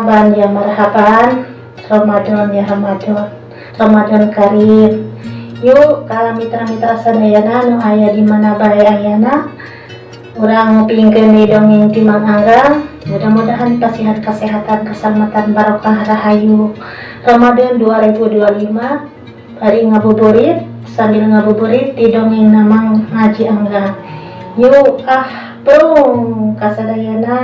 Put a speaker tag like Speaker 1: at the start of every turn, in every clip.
Speaker 1: Marhaban ya marhaban, Ramadan ya Ramadan, Ramadan Karim. Yuk kalau mitra-mitra sadayana nu aya di mana bae ayana, urang ngupingkeun di dongeng ti Mang Anggang. Mudah-mudahan pasihan kesehatan, keselamatan, barokah, rahayu. Ramadan 2025 bari ngabuburit, sambil ngabuburit di dongeng Mang Haji Anggang. Yuk ah prung kasadayana.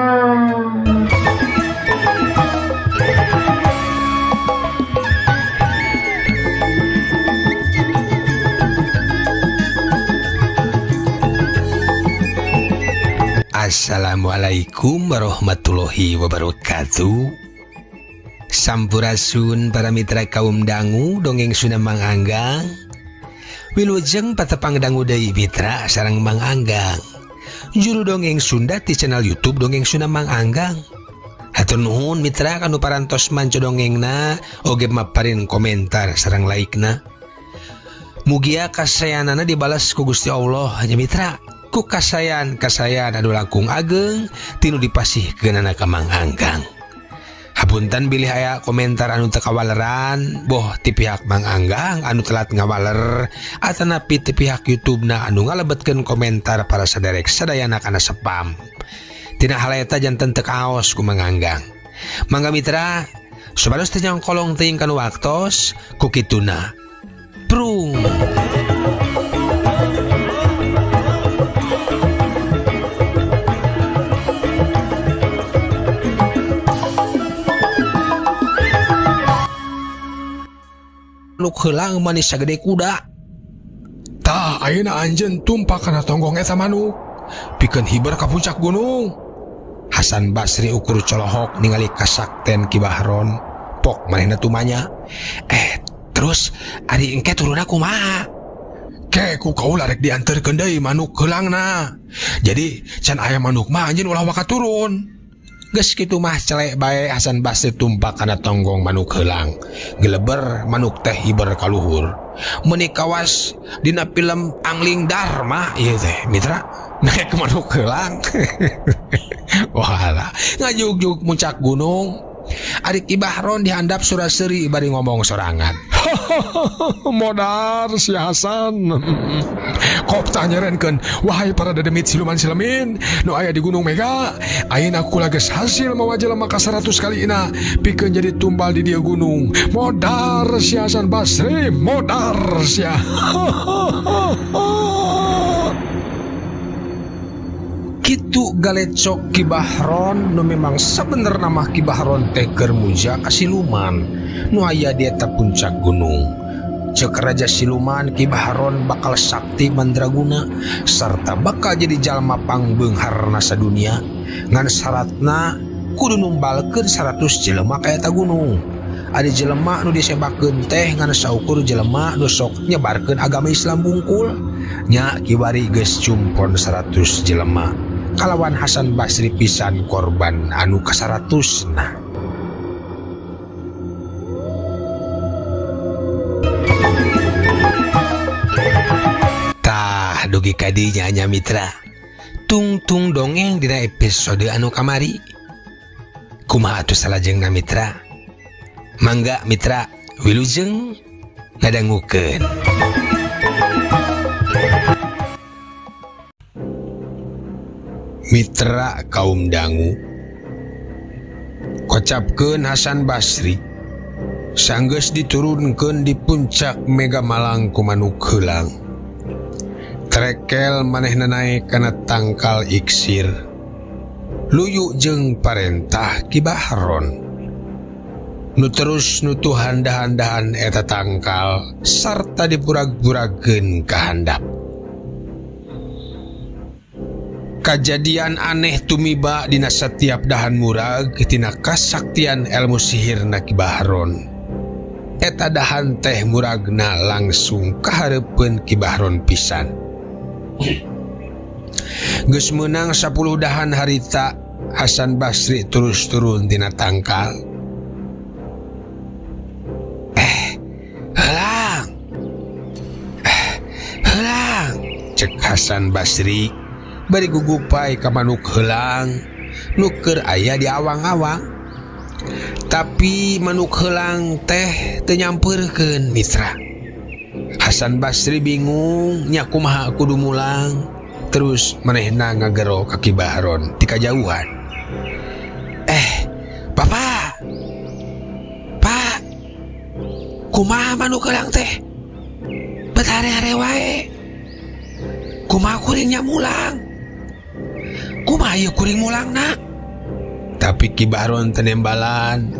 Speaker 2: Assalamualaikum warahmatullahi wabarakatuh. Sampurasun para mitra kaum dangu dongeng Sunda Mang Anggang. Wilujeng patepang dangu deui mitra sareng Mang Anggang. Juru dongeng Sunda di channel YouTube Dongeng Sunda Mang Anggang. Hatur nuhun mitra kanu parantos manco dongengna oge maparin komentar sareng like-na. Mugia kasayanana dibalas ku Gusti Allah nya mitra. Ku kasayan kasayan anu langkung ageng tinu dipasihkeunana ka Mang Anggang. Hapunten bilih aya komentar anu teu kawaleran boh ti pihak Mang Anggang anu telat ngawaler atanapi ti pihak YouTube-na anu ngalebetkeun komentar para saderek sadayana kana spam. Tina hal eta janten teu kaos ku Mang Anggang. Mangga mitra supados teu nyongkolong teuing kanu waktos ku kituna. Prung. Manuk heulang manis sagede kuda.
Speaker 3: Tah ayeuna anjeun tumpak kana tonggong eta manuk pikeun hiber ka puncak gunung.
Speaker 2: Hasan Basri ukur colohok ningali kasakten Ki Bahron. Pok manehna tumanya. Terus ari engke turunna kumaha?
Speaker 3: Ke ku kaula rek dianterkeun deui manuk heulangna. Jadi can aya manuk mah anjeun ulah waka turun.
Speaker 2: Geus kitu mah celek bae Hasan Basri tumpak kana tonggong manuk heulang. Geleber manuk teh hiber ka luhur. Meuni kawas dina film Angling Dharma ieu teh mitra naik manuk heulang. Walah, ngajugjug muncak gunung. Ari Ki Bahron dihandap sura-seuri bari ngomong sorangan.
Speaker 3: Modar si Hasan. Koptah nyerenkeun, wahai para dedemit siluman silemin nu aya di Gunung Mega, ayeuna kula geus hasil mawa jelema ka 100 kalina pikeun jadi tumbal di dieu gunung. Modar si Hasan Basri, modar sia.
Speaker 2: Kitu galecok Ki Bahron nu memang sabenerna mah Ki Bahron teh keur muja ka siluman nu aya di eta puncak gunung. Ceuk Raja Siluman Ki Bahron bakal sakti mandraguna sarta bakal jadi jalma pangbeungharna sadunia ngan syaratna kudu numbalkeun 100 jelema ka eta gunung. Ari jelema nu disebakeun teh ngan saukur jelema nu sok nyebarkeun agama Islam bungkul. Nya kiwari geus cumpon 100 jelema kalawan Hasan Basri pisan korban anu ka-100na. Tah dugi ka dinya nya mitra. Tungtung dongeng dina episode anu kamari. Kumaha atuh salajengna mitra? Mangga mitra wilujeng ngadangukeun. Mitra kaum dangu kocapkeun Hasan Basri sanggeus diturunkeun di puncak Mega Malang ku manuk heulang. Trekel manehna naek kana tangkal iksir luyu jeung parentah Ki Bahron nu terus nutuhan dahan-dahan eta tangkal sarta dipurag-puragkeun ka handap. Kajadian aneh tumiba dina setiap dahan murag tina kasaktian ilmu sihirna Ki Bahron. Eta dahan teh muragna langsung kahareupeun Ki Bahron pisan. Geus meunang 10 dahan harita Hasan Basri terus turun tina tangkal. Heulang. Heulang, cek Hasan Basri bari gugupai ka manuk heulang nu keur aya di awang-awang. Tapi manuk heulang teh teu nyampeurkeun mitra. Hasan Basri bingung nya kumaha kudu mulang. Terus manehna ngagero ka Ki Bahron ti kajauhan. Bapak. Pak. Kumaha manuk heulang teh? Bet hare-hare wae. Kumaha kuring nya mulang? Kumaha ieu kuring mulangna? Tapi Ki Bahron teu nembalan.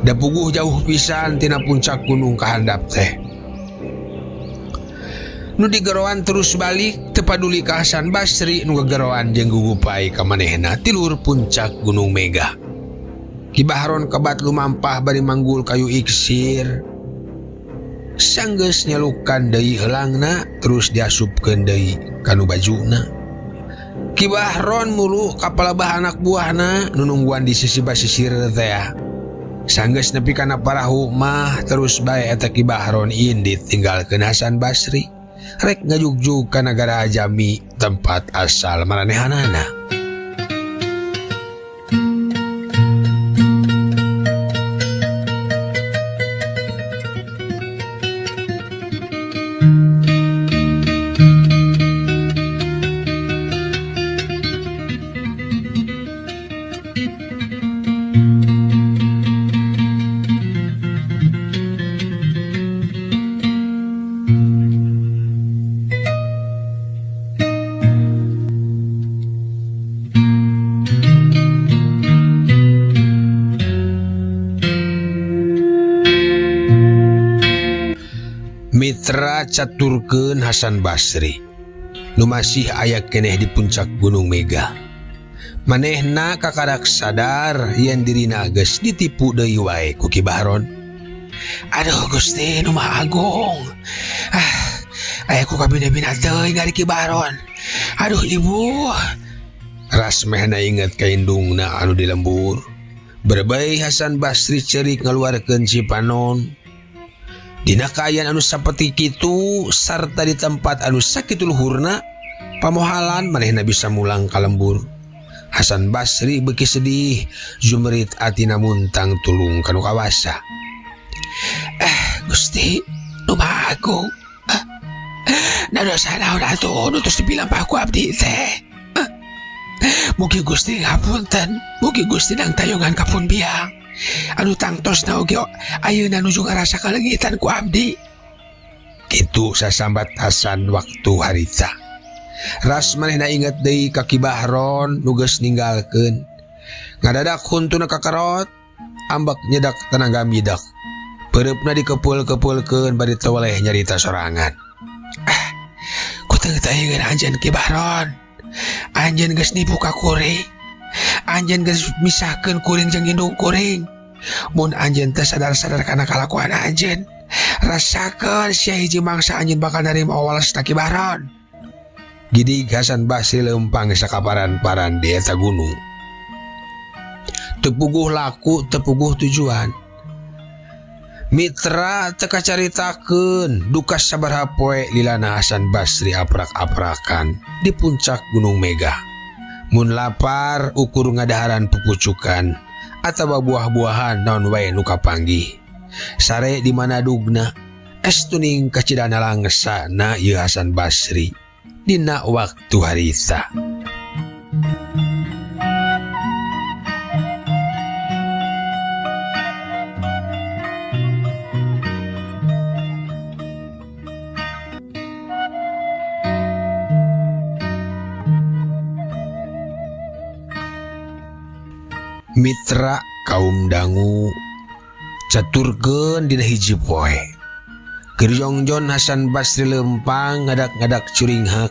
Speaker 2: Da puguh jauh pisan tina puncak gunung ka handap teh. Nu digeroan terus balik teu paduli ka Hasan Basri nu gegeroan jeung gugupai ka manehna ti luhur puncak Gunung Mega. Ki Bahron kebat lumampah bari manggul kayu iksir. Sanggeus nyalukan deui heulangna terus diasupkeun deui kanu bajuna. Ki Bahron mulu ka palebah anak buahna nu nungguan di sisi basisir teh. Sanggeus nepi kana parahu mah terus bae eta Ki Bahron indit tinggalkeun Hasan Basri. Rek ngajugjug ka nagara Ajami tempat asal maranehanana. Mitra caturkeun Hasan Basri nu masih aya keneh di puncak Gunung Mega. Manehna kakarak sadar yen dirina geus ditipu deui wae ku Ki Bahron. Aduh Gusti nu Maha Agung. Aya ku kabina-bina teuing ari Ki Bahron. Aduh ibu. Ras mehna inget ka indungna anu di lembur. Berbei Hasan Basri ceurik ngaluarkeun cipanon. Dina kaayaan anu saperti kitu sarta di tempat anu sakitu luhurna, pamohalan manehna bisa mulang ka lembur. Hasan Basri beuki sedih, jumerit atina muntang tulung kanu kawasa. Gusti, nu Maha Agung. Na dosa naon atuh nu tos dipilampah ku abdi teh. Mugi Gusti ngapunten, mugi Gusti nang tayungan ka pun biang. Anu tangtosna oge ayeuna nuju ngarasa kaleungitan ku abdi. Kitu sasambat Hasan waktu harita. Ras manehna inget deui ka Ki Bahron nu geus ninggalkeun. Ngadadak huntuna kakerot, ambek nyedak tenaga midak. Peureupna dikepeul-kepeulkeun bari teu weleh nyarita sorangan. Ku teu teuing anjeun Ki Bahron. Anjeun geus nipu ka kuring. Anjeun geus misahkeun kuring jeung indung kuring. Mun anjeun teu sadar-sadar kana kalakuan anjeun, rasakeun sia hiji mangsa anjeun bakal narima walesna Ki Bahron. Gidig Hasan Basri leumpang sakaparan-paran di eta gunung. Teu puguh laku, teu puguh tujuan. Mitra teu kacaritakeun duka sabaraha poe lilana Hasan Basri aprak-aprakan di puncak Gunung Mega. Mun lapar ukur ngadaharan pupucukan atawa buah-buahan naon wae nu kapanggih. Sare di mana dugna estuning kacidana langsana ieu Hasan Basri dina waktu harita. Mitra kaum dangu caturkeun dina hiji poe. Keur jongjon Hasan Basri leumpang ngadak-ngadak curinghak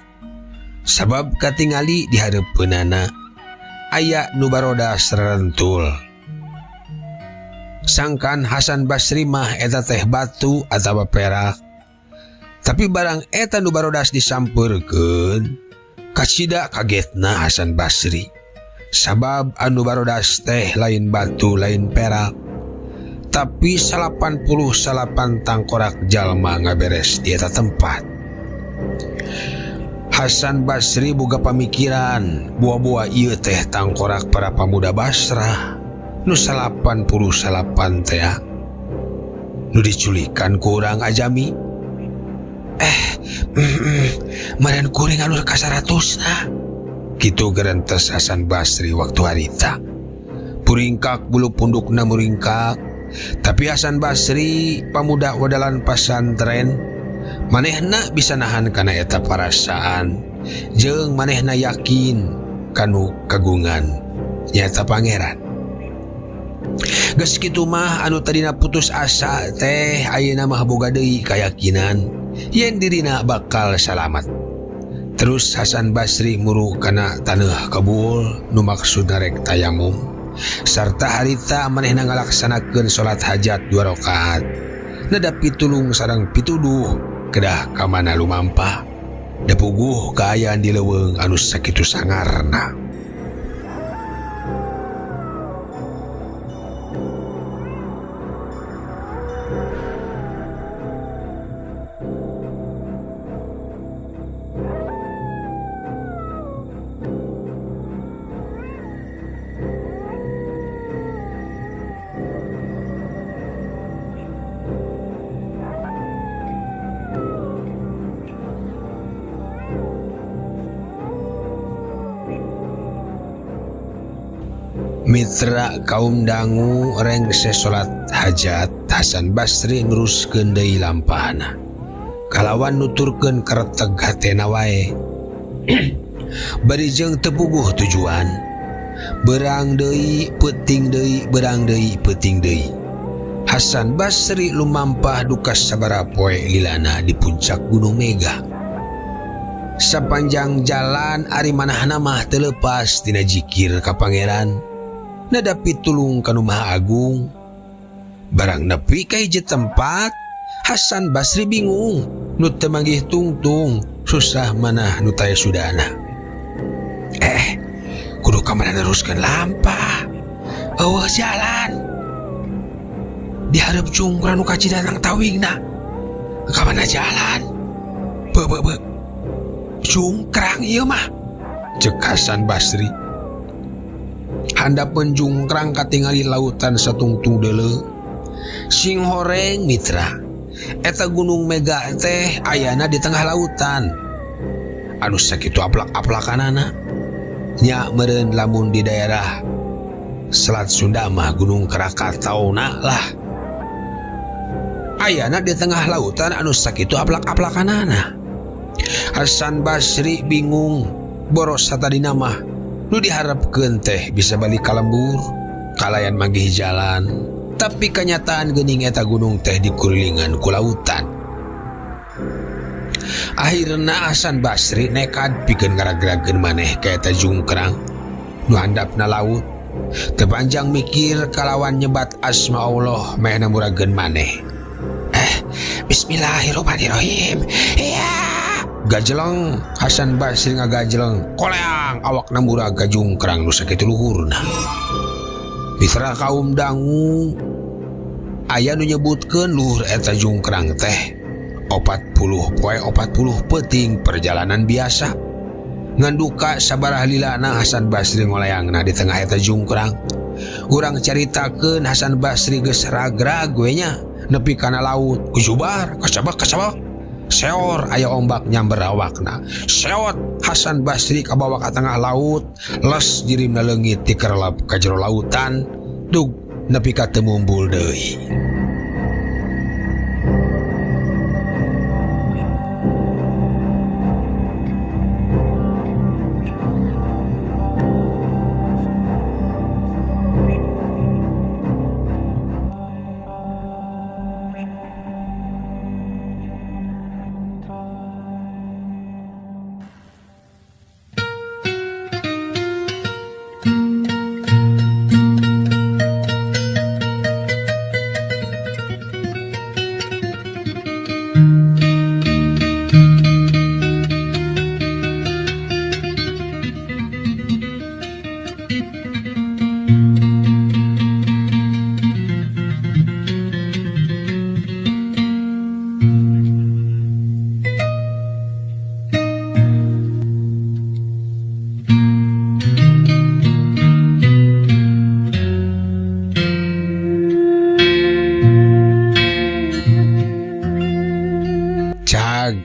Speaker 2: sabab katingali di hareupeunana aya nu barodas rarentul. Sangkan Hasan Basri mah eta teh batu atawa perak. Tapi barang eta nu barodas disampeurkeun, kacida kagetna Hasan Basri. Sabab anu barodas teh lain batu lain perak, tapi 89 tangkorak jalma ngaberes di eta tempat. Hasan Basri boga pamikiran, buah-buah ieu teh tangkorak para pamuda Basrah. Nu 89 teh nu diculikan ku urang ajami. Meureun kuring anu ka 100na. Kitu gerentes Hasan Basri waktu harita. Puringkak bulu pundukna muringkak. Tapi Hasan Basri pamuda wadalan pasantren manehna bisa nahan kana eta parasaan jeung manehna yakin kanu kagungan nyata pangeran. Geus kitu mah anu tadina putus asa teh ayeuna mah boga deui kayakinan yen dirina bakal salamat. Terus Hasan Basri muru kana taneuh kebul nu maksudna rek tayamum. Sarta harita manehna ngalaksanakeun salat hajat 2 rakaat. Nada pitulung sareng pituduh kedah ka mana lumampah. Da puguh kaayaan di leuweung anu sakitu sangarna. Mitra kaum dangu rengse salat hajat Hasan Basri neruskeun deui lampahna kalawan nuturkeun kareteg hatena wae. Bari jeung teu puguh tujuan berang deui peuting deui berang deui peuting deui. Hasan Basri lumampah duka sabaraha poe lilana di puncak Gunung Mega. Sapanjang jalan ari manahna mah teu leupas tina jikir ka pangeran. Nada pitulung kanu Maha Agung. Barang nepi ka hiji tempat, Hasan Basri bingung, nu teu manggih tungtung, susah manah nu taya sudana. Kudu ka mana neruskeun lampah? Eueuh jalan. Dihareup jungkrang nu kacidanang tawingna. Ka mana jalan? Be be be. Jungkrang ieu mah. Ceuk Hasan Basri. Handapeun jungkrang katingali lautan satungtung deuleu. Sing horeng mitra. Eta Gunung Mega teh ayana di tengah lautan. Anu sakitu aplak-aplakanana. Nya meureun lamun di daerah Selat Sunda mah Gunung Krakatau na lah. Ayana di tengah lautan anu sakitu aplak-aplakanana. Hasan Basri bingung boros satadina mah. Nu diharapkeun teh bisa balik ka lembur, kalayan manggih jalan. Tapi kenyataan geuning eta gunung teh dikurilingan ku lautan. Akhirna Hasan Basri nekad pikeun ngaragragkeun maneh ka eta jungkrang nu handapna laut. Teu panjang mikir kalawan nyebat asma Allah mehna murageun maneh. Bismillahirrahmanirrahim. Ya. Gajeleng Hasan Basri ngagajeleng koleang awakna murag ka jungkrang nu sakitu luhurna. Mitra kaum dangu aya nu nyebutkeun luhur eta jungkrang teh 40 poe 40 peuting perjalanan biasa. Ngan duka sabaraha lilana Hasan Basri ngoleangna di tengah eta jungkrang. Urang caritakeun Hasan Basri geus ragrag we nya nepi kana laut kujubar kacabak-kacabak. Seor aya ombak nyamber awakna. Seot Hasan Basri kabawa ka tengah laut, les jirimna leungit dikerlap ka jero lautan, dug nepi ka teu mumbul deui.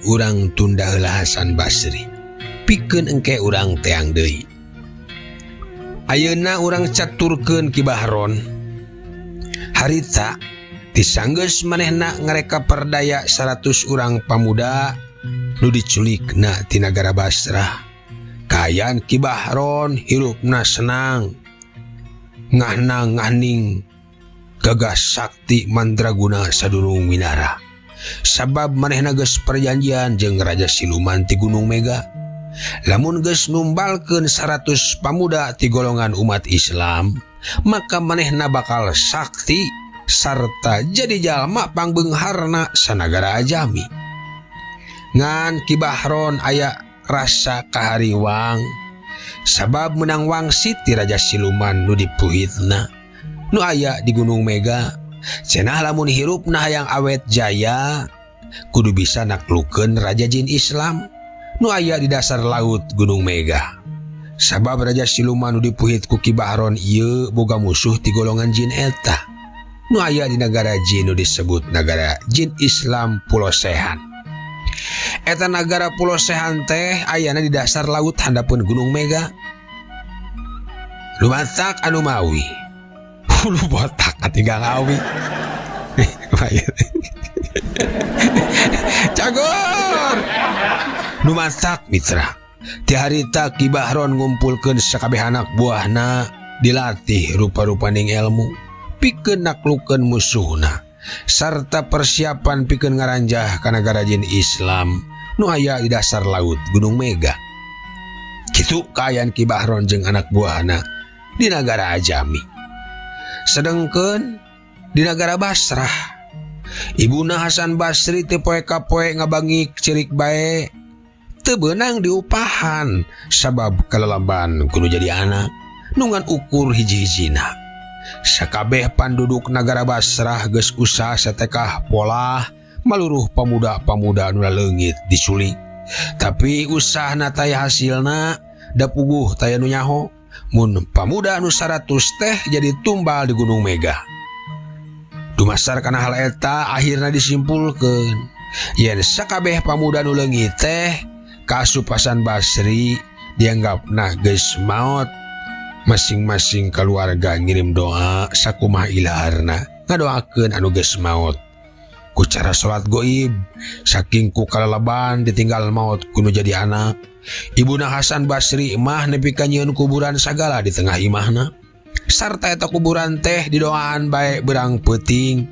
Speaker 2: Urang tunda heula Hasan Basri, pikeun engke urang teang deui. Ayeuna urang caturkeun Ki Bahron. Harita ti sanggeus manehna ngareka perdaya 100 urang pamuda nu diculikna ti nagara Basrah. Kaayaan Ki Bahron hirupna senang, ngahna ngahning gagah sakti mandraguna sadurung winara. Sabab manehna geus perjanjian jeung Raja Siluman ti Gunung Mega. Lamun geus numbalkeun 100 pamuda ti golongan umat Islam, maka manehna bakal sakti sarta jadi jalma pangbeungharna sanagara ajami. Ngan Ki Bahron aya rasa kahariwang sabab menang wangsit ti Raja Siluman nu dipuhitna nu aya di Gunung Mega. Cenah lamun hirupna hayang awet jaya kudu bisa naklukeun Raja Jin Islam nu aya di dasar laut Gunung Mega. Sabab Raja Siluman nu dipuhit ku Ki Bahron ieu boga musuh ti golongan jin eta nu aya di nagara jin nu disebut nagara jin Islam Pulau Sehan. Eta nagara Pulau Sehan teh ayana di dasar laut handapeun Gunung Mega. Lumatak anu mawi. Hulu botak katinggal awi. Cagor. Lumatak mitra. Ti harita Ki Bahron ngumpulkeun sakabeh anak buahna dilatih rupa-rupaning ilmu pikeun naklukeun musuhna sarta persiapan pikeun ngaranjah ka nagara jin Islam nu aya di dasar laut Gunung Mega. Kitu kaayaan Ki Bahron jeung anak buahna di nagara Ajami. Sedengkeun di nagara Basrah, ibuna Hasan Basri teu poe ka poe ngabangik cerik bae, teu beunang diupahan sabab kalalamban kudu jadi anak nungan ukur hiji-hijina. Sakabeh panduduk nagara Basrah geus usah satekah polah maluruh pamuda-pamuda nu leungit diculik. Tapi usahna taya hasilna da puguh taya nu nyaho mun pamuda nu 100 teh jadi tumbal di Gunung Mega. Dumasar kana hal eta akhirna disimpulkeun yen sakabeh pamuda nu leungit teh kaasup Hasan Basri dianggapna geus maot. Masing-masing keluarga ngirim doa sakumaha ilaharna ngadoakeun anu geus maot. Ku cara salat goib saking ku kalalaban ditinggal maot kudu jadi anak. Ibuna Hasan Basri mah nepi ka nyieun kuburan sagala di tengah imahna. Sarta eta kuburan teh didoaan bae berang peuting.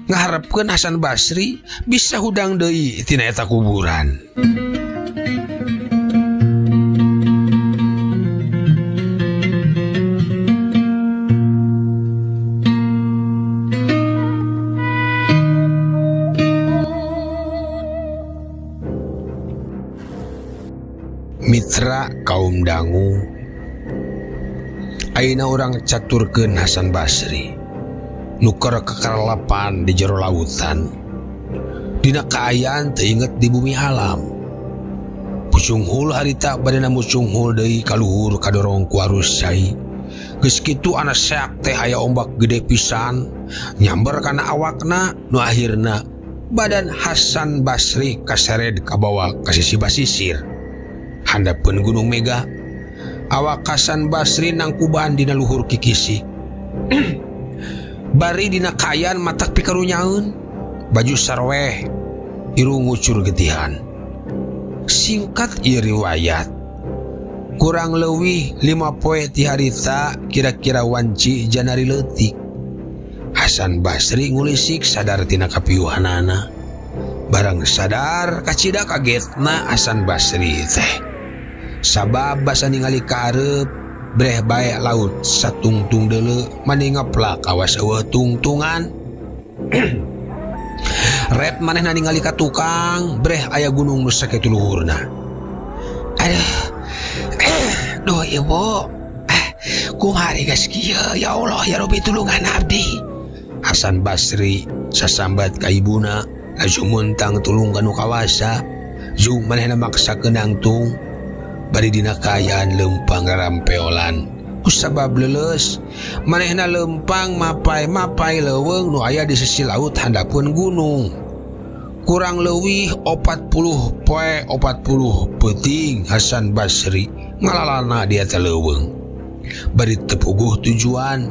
Speaker 2: Ngaharepkeun Hasan Basri bisa hudang deui tina eta kuburan. Mitra kaum dangu, ayeuna urang caturkeun Hasan Basri nu keur kekerlepan di jero lautan. Dina kaayaan teu inget di bumi alam. Pucunghul harita badana mucunghul deui kaluhur kadorong ku arus cai. Geus kitu ana seak teh aya ombak gede pisan nyamber kana awakna nu akhirna badan Hasan Basri kasered kabawa ka sisi basisir. Handapeun Gunung Mega, awak Hasan Basri nangkuban dina luhur kikisi. Bari dina kaayaan matak pikarunyaeun, baju sarweh, irung ngucur getihan. Singkat ieu riwayat, kurang leuwih 5 poe ti harita kira-kira wanci janari leutik. Hasan Basri ngulisik sadar tina kapiuhanana. Barang sadar kacida kagetna Hasan Basri teh. Sabab basa ningali ka hareup breh bae laut satungtung deuleu mani ngeplak awas eueuh tungtungan. Ret manehna ningali ka tukang breh aya gunung nu sakitu luhurna. Aduh, duh ibu, kumaha geus kieu ya Allah ya Rabbi tulungan abdi. Hasan Basri sasambat ka ibuna laju muntang tulung ka nu kawasa. Jung manehna maksa keunangtung bari dina kaayaan leumpang rarampeolan. Kusabab leuleus manehna leumpang mapai-mapai leuweung nu aya di sisi laut handapeun gunung. Kurang leuwih 40 poe 40 peuting Hasan Basri ngalalana di eta leuweung. Bari teu puguh tujuan,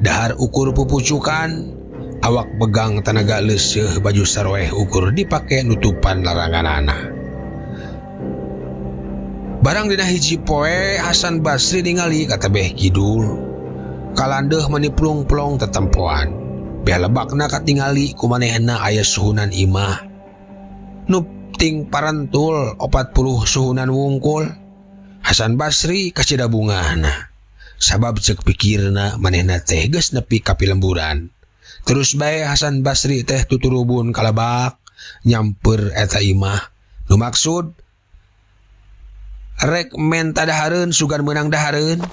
Speaker 2: dahar ukur pupucukan, awak begang tanaga leuseuh baju saroeh ukur dipake nutupan laranganana. Barang dina hiji poe Hasan Basri ningali ka tebeh kidul. Kalandeuh mani plong-plong tetempoan. Beh lebakna katingali ku manehna aya suhunan imah. Nu ting parentul 40 suhunan wungkul. Hasan Basri kacida bungahna. Sabab ceuk pikirna manehna teh geus nepi ka pilemburan. Terus bae Hasan Basri teh tuturubun ka lebak nyamper eta imah. Nu maksud rek menta dahareun sugan meunang dahareun.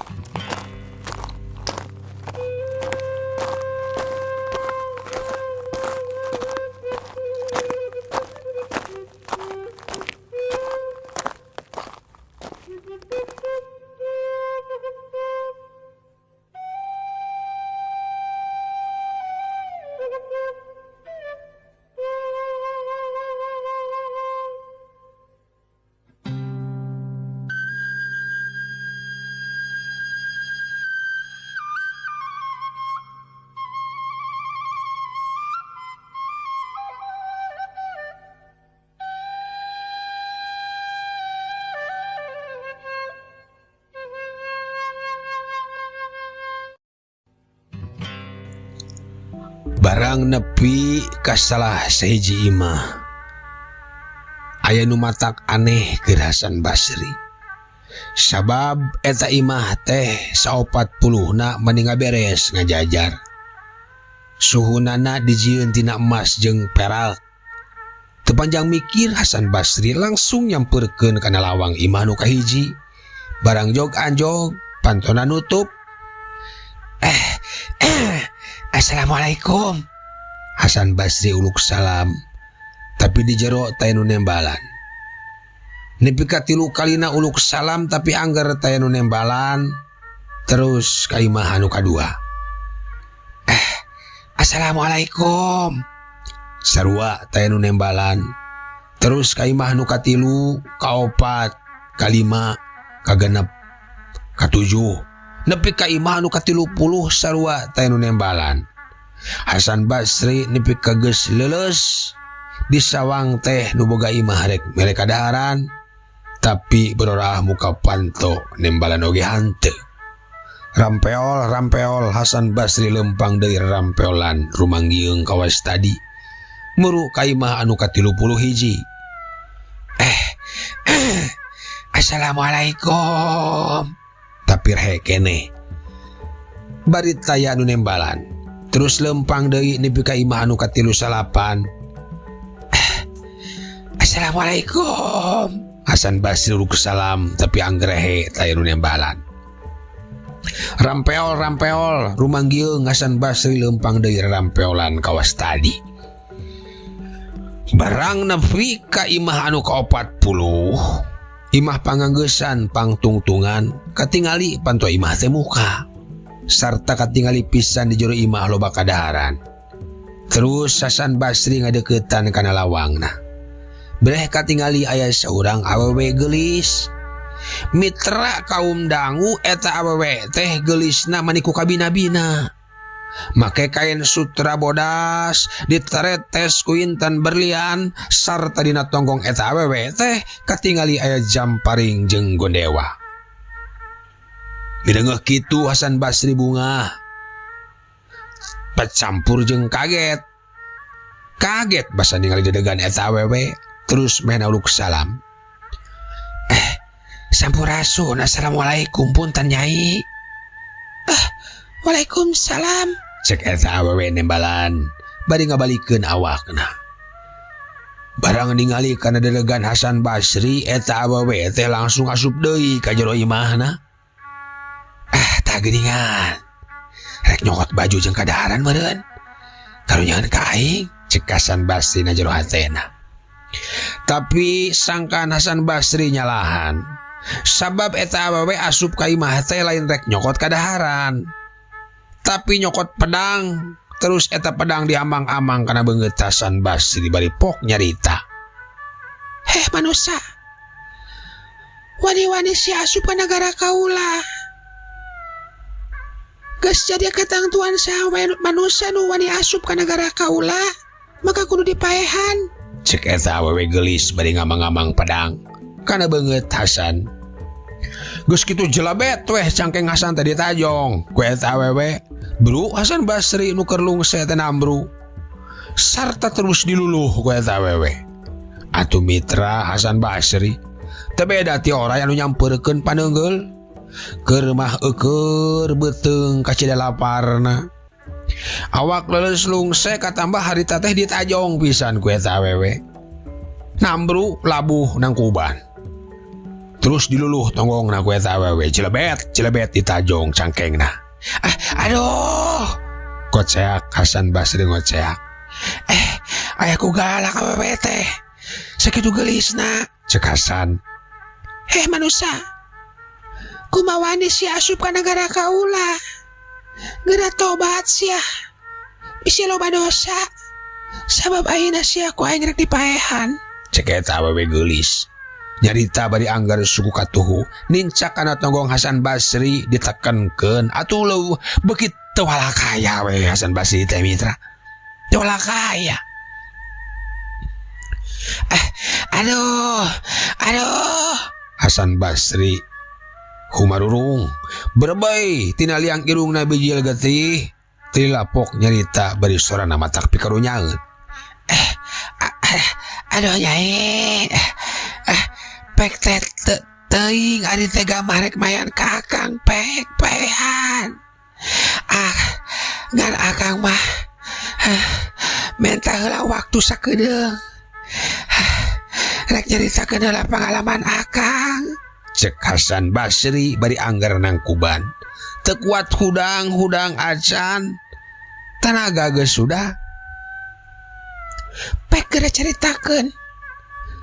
Speaker 2: Barang nepi ka salah sahiji imah aya nu matak aneh keur Hasan Basri. Sabab eta imah teh 40na mani ngaberes ngajajar. Suhunana dijieun tina emas jeung perak. Teu panjang mikir Hasan Basri langsung nyamperkeun kana lawang imah nu kahiji. Barang jog anjog pantona nutup. Assalamualaikum. Hasan Basri uluk salam, tapi di jero taya nu nembalan. Nepi ka 3 kalina uluk salam tapi angger taya nu nembalan. Terus ka imah anu kadua. Assalamualaikum. Sarua taya nu nembalan. Terus ka imah nu katilu, kaopat, kalima, kagenep, katujuh. Nepi ka imah anu ka-30 sarua taya nu nembalan. Hasan Basri nepi ka geus leuleus di sawang teh nu boga imah rek mere kadaharan, tapi berorah muka panto nembalan oge hanteu. Rampeol rampeol Hasan Basri lempang deui rampeolan rumanggieung kawas tadi. Muru ka imah anu ka-31. Assalamualaikum. Tapi rehe keneh. Bari taya nu nembalan. Terus lempang deui nepi ka imah anu ka-39. Assalamualaikum. Hasan Basri uluk salam tapi anggerehe taya nu nembalan. Rampeol rampeol rumanggieung Hasan Basri lempang deui rampeolan kawas tadi. Barang nepi ka imah anu ka-40, imah panganggeusan pangtungtungan katingali panto imah teh muka sarta katingali pisan di jero imah loba kadaharan. Terus Hasan Basri ngadeukeutan kana lawangna. Breh katingali aya saurang awewe geulis. Mitra kaum dangu eta awewe teh geulisna mani ku kabina-bina. Make kain sutra bodas diteretes ku intan berlian sarta dina tonggong eta awewe teh katingali aya jamparing jeung gondewa. Midengeuh kitu Hasan Basri bungah. Pecampur jeung kaget. Kaget basa ningali dedegan eta awewe terus meh uluk salam. Sampurasun, assalamualaikum punten nyai. Waalaikumsalam. Cek eta awewe nembalan bari ngabalikeun awakna. Barang ningali kana dedegan Hasan Basri eta awewe teh langsung asup deui ka jero imahna. Tah geuningan. Rek nyokot baju jeung kadaharan meureun. Karunyaeun ka aing, cek Hasan Basri na jero hatena. Tapi sangkaan Hasan Basri nyalahan. Sabab eta awewe asup ka imah teh lain rek nyokot kadaharan, tapi nyokot pedang Terus eta pedang diamang-amang kana beungeut Hasan Basri bari pok nyarita. Heh manusia, wani-wani si asup ka nagara kaula. Geus jadi katangtuan saha manusia nu wani asup ka nagara kaula, maka kudu dipaehan. Cek eta awewe geulis bari ngamang-amang pedang kana beungeut Hasan. Geus kitu jelebet weh cangkeng Hasan teh ditajong ku eta awewe. Bru Hasan Basri nu keur lungse teh nambru sarta terus diluluh ku eta awewe. Atuh mitra Hasan Basri teu beda ti oray anu nyampeurkeun paneunggeul. Keur mah eueur beuteung kacida laparna. Awak leuleus lungse katambah harita teh ditajong pisan ku eta awewe. Nambru labuh nangkuban. Terus diluluh tonggongna ku eta awewe, jelebet jelebet ditajong cangkengna. Ah, aduh, koceak Hasan Basri ngoceak. Aya ku galak awewe teh. Sakitu geulisna, cek Hasan. Heh manusia, kumaha wani sia asup ka nagara kaula. Geura tobat sia. Bisi loba dosa. Sabab ayeuna sia ku aing rek dipaehan. Cek eta awewe geulis. Nyarita bari anggar suku katuhu nincak kana tonggong Hasan Basri ditekenkeun. Atuh leuweuh beuki teu walakaya we Hasan Basri teh mitra. Teu walakaya. Aduh, aduh. Hasan Basri humarurung berbei tina liang irungna bijil getih tilapok nyarita bari sorana matak pikarunyaeun. Aduh nyai. Pek teh teuing ari teh gamarek mayan ka akang pek pehan. Ah, ngan akang mah menta heula waktu sakedeung. Rek nyaritakeun heula pangalaman akang. Cek Hasan Basri bari anggar nangkuban. Teu kuat hudang-hudang acan. Tanaga geus sudah. Pek geura caritakeun.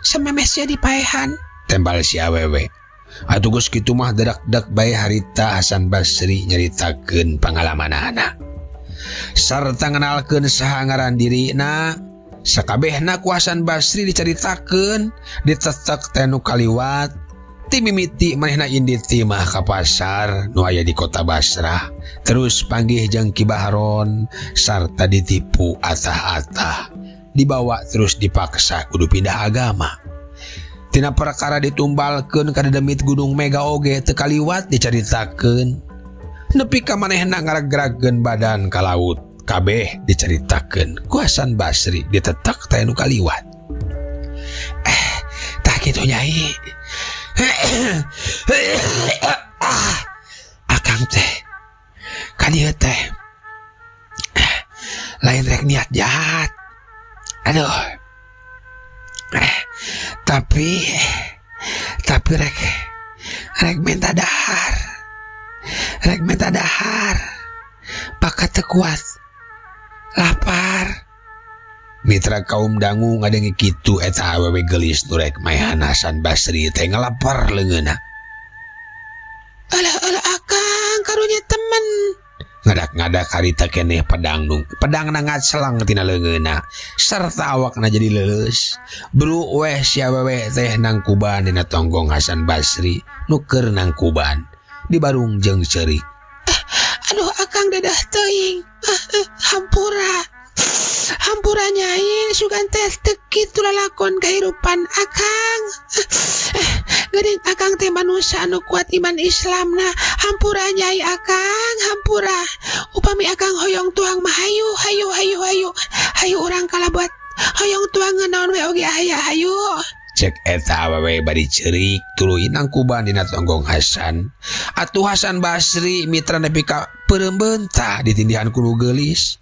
Speaker 2: Samemeh sia dipaehan. Tembal si awewe. Atuh geus kitu mah dadak-dak bae harita Hasan Basri nyaritakeun pangalamanana. Sarta ngenalkeun saha ngaran dirina. Sakabehna ku Hasan Basri dicaritakeun, ditetek teh nu kaliwat. Ti mimiti manehna indit ti mah ka pasar nu aya di kota Basrah. Terus panggih jeung Ki Bahron sarta ditipu atah-atah. Dibawa terus dipaksa kudu pindah agama. Tina perkara ditumbalkeun ka dedemit Gunung Mega oge teu kaliwat dicaritakeun. Nepi ka manehna ngaregrageun badan ka laut, kabeh dicaritakeun ku Hasan Basri ditetek teh nu kaliwat. Tah kitu nyai. Akang teh ka dieu teh lain rek niat jahat. Aduh. Tapi rek minta dahar. Rek minta dahar. Bakat teu kuat. Lapar. Mitra kaum dangu ngadengi kitu eta awewe geulis nu rek maehan Hasan Basri teh ngalapar leungeunna. Alah alah akang karunya temen. Ngadak-ngadak harita keneh pedang nung pedangna ngacelang tina leungeunna sarta awakna jadi leuleus. Bru weh si awewe teh nangkuban dina tonggong Hasan Basri nu keur nangkuban dibarung jeung ceurik. Aduh akang dadah teuing. Hampura. Hampura nyai sugan teh teu kitu lalakon kahirupan akang. Geuning akang teh manusia anu kuat iman Islamna. Hampura nyai akang, hampura. Upami akang hoyong tuang mah hayu hayu hayu hayu. Hayu urang kalabuat hoyong tuang naon we oge aya hayu. Cek eta awewe bari ceurik tuluy nangkuban dina tonggong Hasan. Atuh Hasan Basri mitra nepi ka peureum beunta ditindihan ku nu geulis.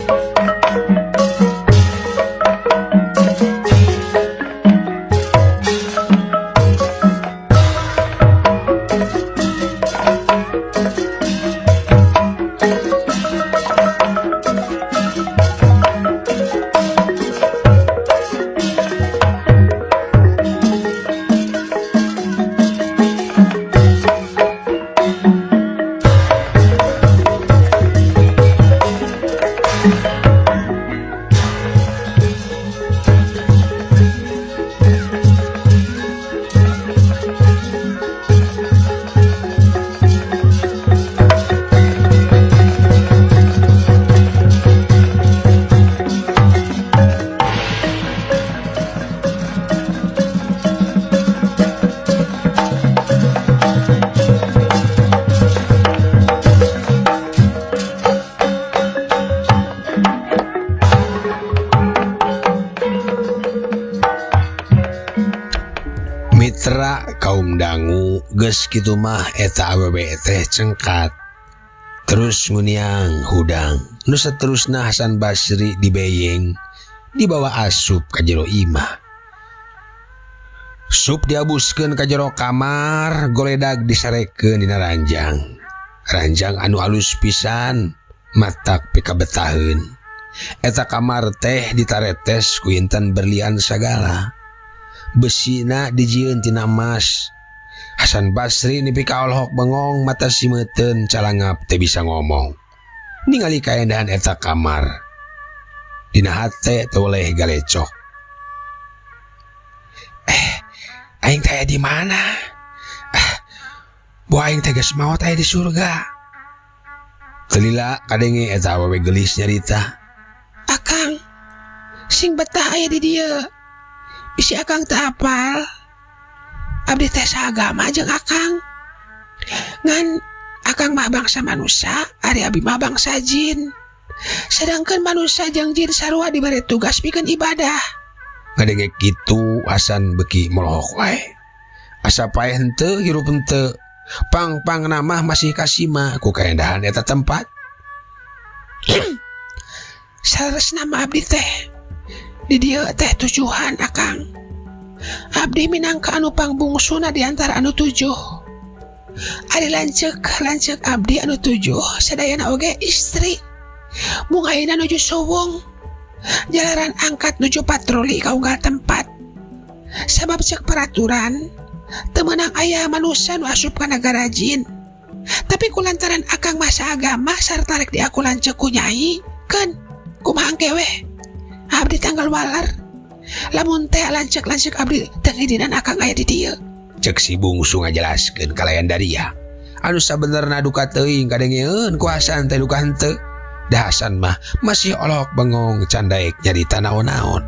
Speaker 2: Mitra kaum dangu, geus kitu mah eta awewe teh cengkat terus nguniang hudang. Nu saterusna Hasan Basri dibeyeng, dibawa asup ka jero imah. Sup diabuskeun ka jero kamar, goledag disarekeun dina ranjang. Ranjang anu alus pisan, matak pikabetaheun. Eta kamar teh ditaretes ku intan berlian sagala. Besina dijieun tina emas. Hasan Basri nepi ka olohok bengong, mata simeuten, calangap teu bisa ngomong. Ningali kaendahan eta kamar. Dina hate teu oleh galecok. Aing teh di mana? Ah, bu aing teh geus maot aya di surga. Teu lila kadenge eta awewe geulis nyarita.
Speaker 4: Akang, sing betah aya di dieu. Bisi akang teu apal. Abdi teh saagama jeung akang. Ngan akang mah bangsa manusia, ari abi mah bangsa jin. Sedangkan manusia jeung jin sarua diberi tugas pikeun ibadah.
Speaker 2: Ngadenge kitu Hasan beki molohok wae. Asa paeh henteu hirup henteu. Pang-pang namah masih kasima ku kaendahan eta tempat.
Speaker 4: Saleresna mah abdi teh di dieu teh tujuhan akang. Abdi minangka anu pangbungsuna di antara anu 7. Ari lanceuk abdi anu 7 sadayana oge istri. Mung ayeuna nuju suwung. Jalaran angkat nuju patroli ka unggal tempat. Sabab cek peraturan teu meunang aya manusia nu asup ka nagara jin. Tapi kulantaran akang masa agama sarta rek diaku lanceuk ku nyai, keun kumaha engke weh. Abdi tanggal walar. Lamun teh lanceuk-lanceuk abdi teu ngidinan akang aya di dieu.
Speaker 2: Cek si bungsu ngajelaskeun kalayan daria. Anu sabenerna duka teuing kadengeun ku Hasan teh duka henteu. Da Hasan mah masih olohok bengong candaek nyarita naon-naon.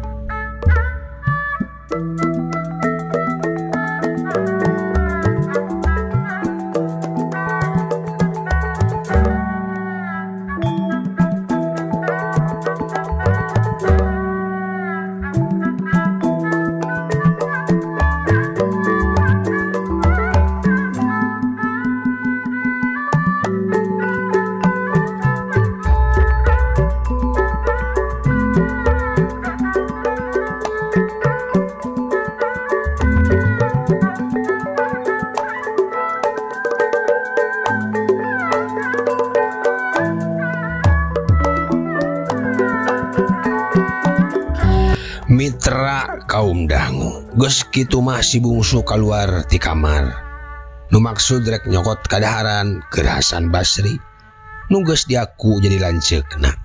Speaker 2: Mitra kaum dangu, geus kitu mah si bungsu kaluar ti kamar. Nu maksud rek nyokot kadaharan keur Hasan Basri, nu geus diaku jadi lanceukna.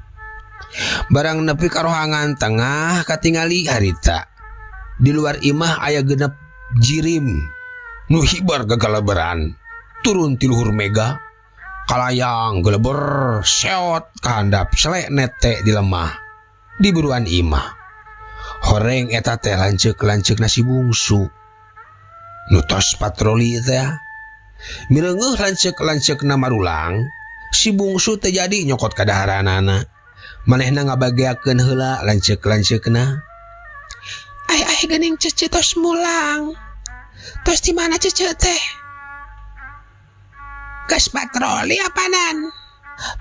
Speaker 2: Barang nepi ka rohangan tengah katingali harita. Di luar imah aya genep jirim nu hibar gagaleberan, turun ti luhur mega, kalayang geleber seot kahandap selek nete di lemah di buruan imah. Horeng eta teh lanceuk-lanceuk nasi bungsu. Nu tos patroli teh. Mireungeuh lanceuk-lanceukna marulang, si bungsu teh jadi nyokot kadaharanana. Manehna ngabageakeun heula lanceuk-lanceukna.
Speaker 4: Ai-ai geuning cece tos mulang. Tos di mana cece teh? Gas patroli apanan?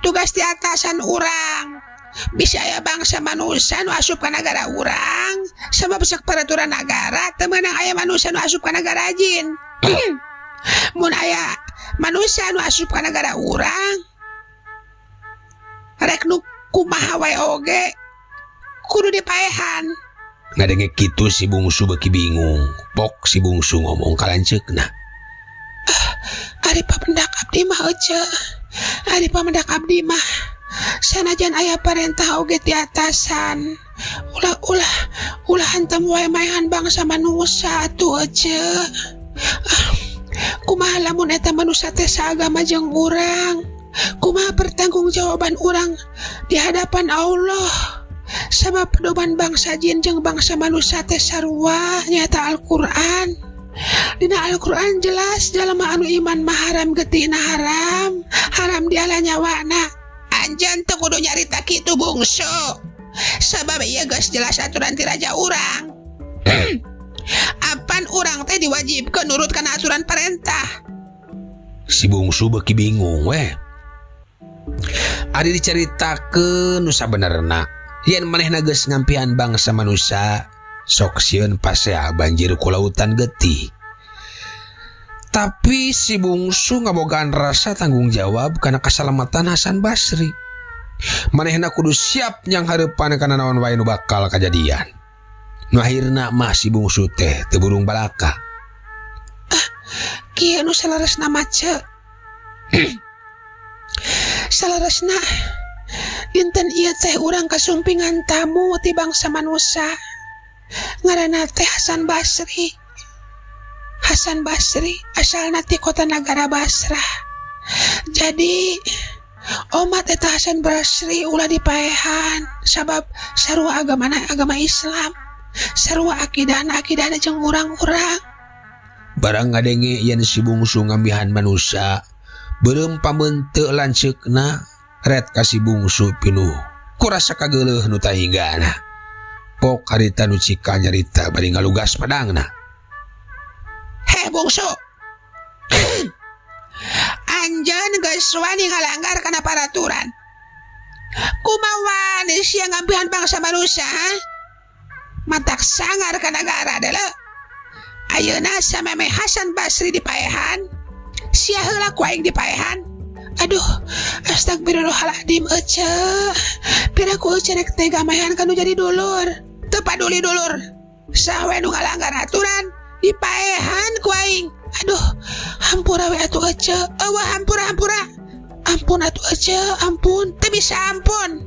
Speaker 4: Tugas di atasan urang. Bisa aya bangsa manusia nu asup ka nagara urang, sabab cek peraturan nagara teu meunang aya manusia nu asup ka nagara jin. Mun aya manusia nu asup ka nagara urang, rek nu kumaha wae oge kudu dipaehan.
Speaker 2: Ngadenge kitu si bungsu beuki bingung. Pok si bungsu ngomong ka lanceukna.
Speaker 4: Ah, ari pamendak abdi mah ece. Ari pamendak abdi mah sanajan aya parentah oge ti atasan. Ulah-ulah ulah hantem wae maehan bangsa manusia atuh ece. Ah, kumaha lamun eta manusia teh saagama jeung urang? Kumaha pertanggungjawaban urang di hadapan Allah? Sabab pedoman bangsa jin jeung bangsa manusia teh sarua nyaeta Al-Qur'an. Dina Al-Qur'an jelas jalma anu iman mah haram getihna haram, haram diala nyawana. Anjeun teu kudu nyarita kitu bungsu. Sabab ieu geus jelas aturan ti raja urang. Apan urang teh diwajibkeun nurut kana aturan parentah.
Speaker 2: Si bungsu beuki bingung weh. Ari dicaritakeun nu sabenerna yen manehna geus ngampihan bangsa manusia sok sieun pasea banjir ku lautan getih. Tapi si bungsu ngabogaan rasa tanggung jawab kana kasalamatan Hasan Basri. Manehna kudu siap nyanghareupan kana naon wae nu bakal kajadian. Nu akhirna mah si bungsu teh teu burung balaka.
Speaker 4: Kieu nu salaresna mah ce. Salaresna dinten ieu teh urang kasumpingan tamu ti bangsa manusia. Ngaranna teh Hasan Basri. Hasan Basri asalna ti kota nagara Basrah. Jadi omat eta Hasan Basri ulah dipaehan sabab sarua agamana agama Islam, sarua akidahna akidahna jeung urang-urang.
Speaker 2: Barang ngadenge yen si bungsu ngambihan manusia, beureum pameunteuk lanceukna ret ka si bungsu pinuh ku rasa kageuleuh nu tahinggana. Pok harita nu cika nyarita bari ngalugas padangna.
Speaker 4: Heh bungsu, anjeun geus wani ngalanggar kana paraturan. Kumaha wani sia ngambihan bangsa manusia, ha? Matak sangar ka nagara deuleu. Ayeuna sameme Hasan Basri dipaehan, sia heula ku aing dipaehan. Aduh, astagfirullahaladzim ece. Piraku ece rek tega maehan kanu jadi dulur. Teu paduli dulur. Saha we nu ngalanggar aturan dipaehan ku aing. Aduh, hampura we atuh ece. Eueuh hampura hampura. Ampun atuh ece, ampun. Teu bisa ampun.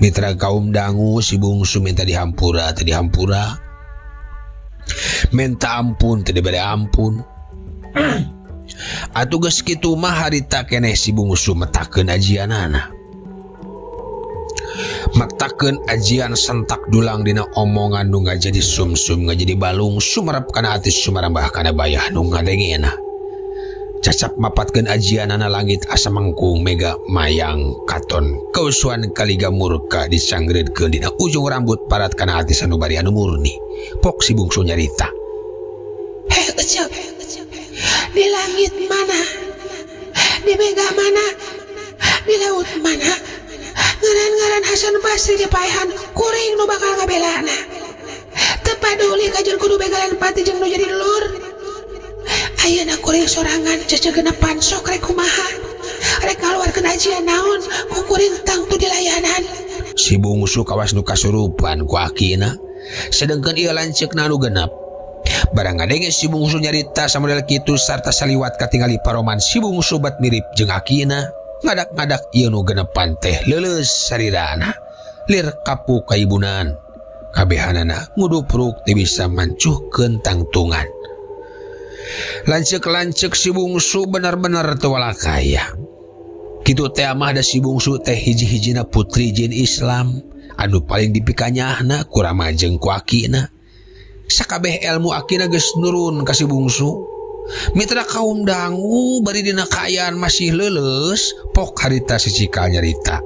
Speaker 2: Mitra kaum dangu si bungsu minta dihampura, teu dihampura. Minta ampun, teu dibere ampun. Atuh geus kitu mah harita keneh si bungsu metakeun ajianana. Metakeun ajian sentak dulang dina omongan nu ngajadi sumsum ngajadi balung sumerep kana ati sumarambah kana bayah nu ngadengena. Cacap mapatkeun ajianana langit asa mangkung mega mayang katon kausuan kaliga murka disangreudkeun dina ujung rambut parat kana ati sanubari anu murni. Pok si bungsu nyarita.
Speaker 4: Heh ece, di langit mana, di mega mana, di laut mana, ngaran-ngaran Hasan Basri dipaehan kuring nu bakal ngabelana. Teu paduli kajeun kudu begalan pati jeung nu jadi lur. Ayeuna kuring sorangan cece genepan sok rek kumaha. Rek ngaluarkeun ajian naon ku kuring tangtu dilayanan.
Speaker 2: Si bungsu kawas nu kasurupan ku akina, sedengkeun ieu lanceukna nu genep. Barang ngadenge si bungsu nyarita samodel kitu sarta saliwat katingali paroman si bungsu bat mirip jeung akina, ngadak-ngadak ieu nu genepan teh leuleus sarirana. Lir kapu kaibunan. Kabehanana ngudupruk teu bisa mancuhkeun tangtungan. Lanceuk-lanceuk si bungsu bener-bener teu walakaya. Kitu teh mah da si bungsu teh hiji-hijina putri jin Islam anu paling dipikanyahna ku rama jeung ku akina. Sakabeh ilmu akina geus nurun ka si bungsu. Mitra kaum dangu bari dina kaayaan masih leuleus, pok harita si cikal nyarita.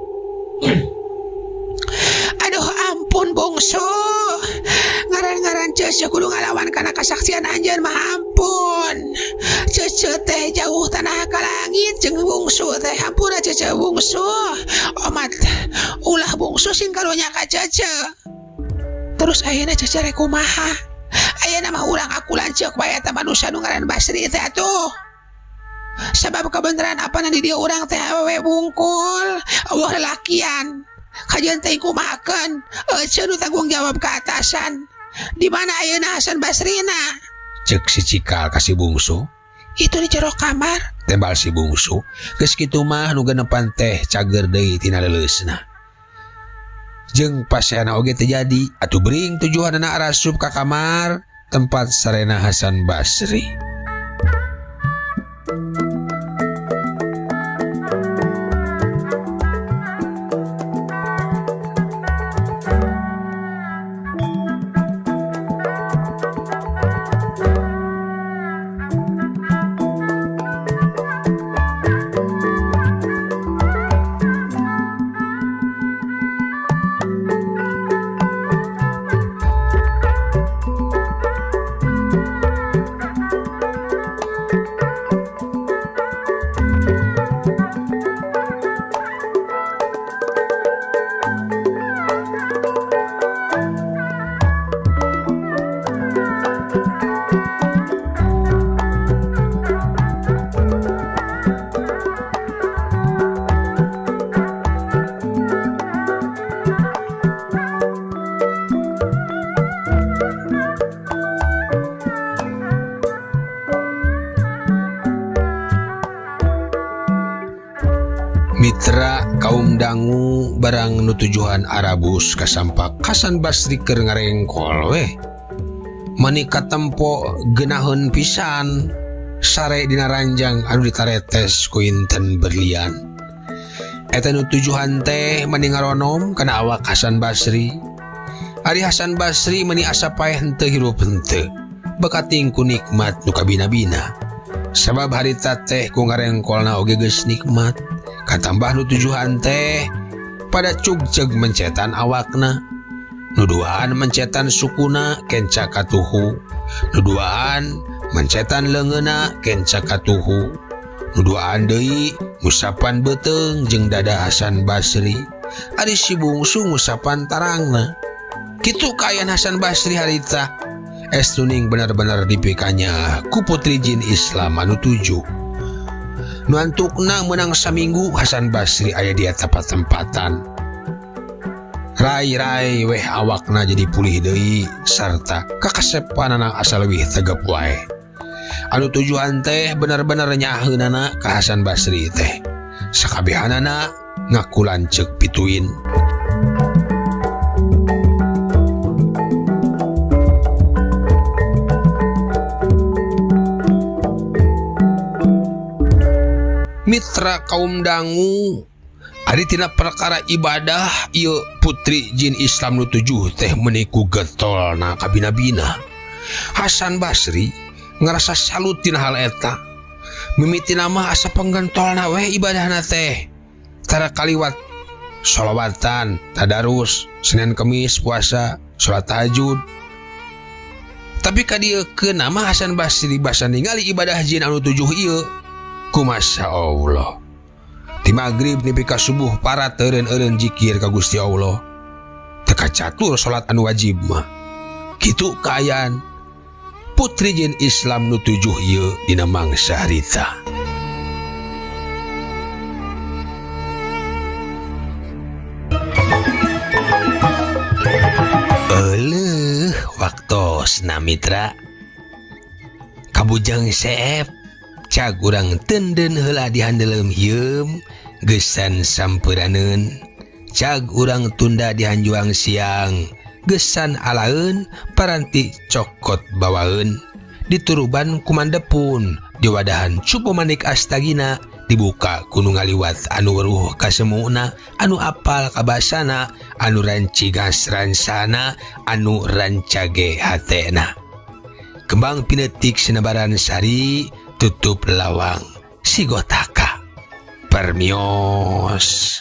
Speaker 4: Aduh ampun bungsu. Ngaran-ngaran cece kudu ngalawan kana kasaksian anjeun mah ampun. Cece teh jauh tanah ka langit jeung bungsu teh hampura cece bungsu. Omat ulah bungsu sing karunya ka cece. Terus ayeuna cece rek kumaha? Ayeuna mah urang aku lanceuk bae eta manusia nu ngaran Basri teh atuh. Sabab kebenaran apa di dieu urang teh awewe bungkul, eueuh lelakian. Kajian teh kumahakeun, ece nu tanggung jawab ke atasan. Di mana ayeuna Hasan Basrina?
Speaker 2: Cek si cikal ka si bungsu.
Speaker 4: Itu di jero kamar.
Speaker 2: Tembal si bungsu. Geus kitu mah nu genepan teh cager deui tina leuleusna. Jeung paseana oge teu jadi, atuh bring tujuanana arasup ka kamar tempat sarena Hasan Basri. Kaum dangu barang nu tujuhan arabus kasampak Hasan Basri keur ngarengkol weh. Mani katempo geunaheun pisan sare dina ranjang anu ditaretes ku inten berlian. Eta nu tujuhan teh mani ngaronom kana awak Hasan Basri. Ari Hasan Basri mani asa paeh henteu hirup henteu. Bekating ku nikmat nu kabina-bina. Sabab harita teh ku ngarengkolna oge geus nikmat. Katambah nu tujuhan teh pada cugceg mencetan awakna. Nuduhan mencetan sukuna kenca katuhu. Nuduhan mencetan leungeuna kenca katuhu. Nuduhan deui ngusapan beuteung jeung dada Hasan Basri. Ari si bungsu ngusapan tarangna. Kitu kaayaan Hasan Basri harita. Estuning benar-benar dipikanya ku putri jin Islam anu tujuh. Nu antukna meunang saminggu Hasan Basri aya di eta patempatan. Rai-rai weh awakna jadi pulih deui sarta kakasepanana asa leuwih tegep wae. Anu tujuan teh bener-bener nyaheunana ka Hasan Basri teh. Sakabehanana ngaku lanceuk pituin. Mitra kaum dangu ari tina perkara ibadah ieu putri jin Islam nu tujuh teh meniku getolna kabina-bina. Hasan Basri ngerasa salut tina hal eta. Mimitina mah asa penggentolna weh ibadahna teh. Tara kaliwat sholawatan, tadarus, Senin Kemis puasa, sholat tahajud. Tapi kadieukeun mah Hasan Basri basa ningali ibadah jin anu tujuh ieu. Kumasya Allah. Di magrib nepi ka subuh para teureun-eureun jikir ka Gusti Allah. Teu kacatur salat anu wajib mah. Kitu kaayaan putri jin Islam nu tujuh ieu dina mangsa harita. Euleuh waktosna mitra. Kabujang seep cag urang tenden heula di handeuleum hieum geusan sampeunaneun. Cag urang tunda di hanjuang siang geusan alaeun paranti cokot bawaeun. Dituruban kumandepun diwadahan cupu manik astagina dibuka ku nu ngaliwat anu weruh kasemuna anu apal kabasana anu rancigas ransana anu rancage hatena. Kembang pinetik sinebaran sari tutup lawang sigotaka permios.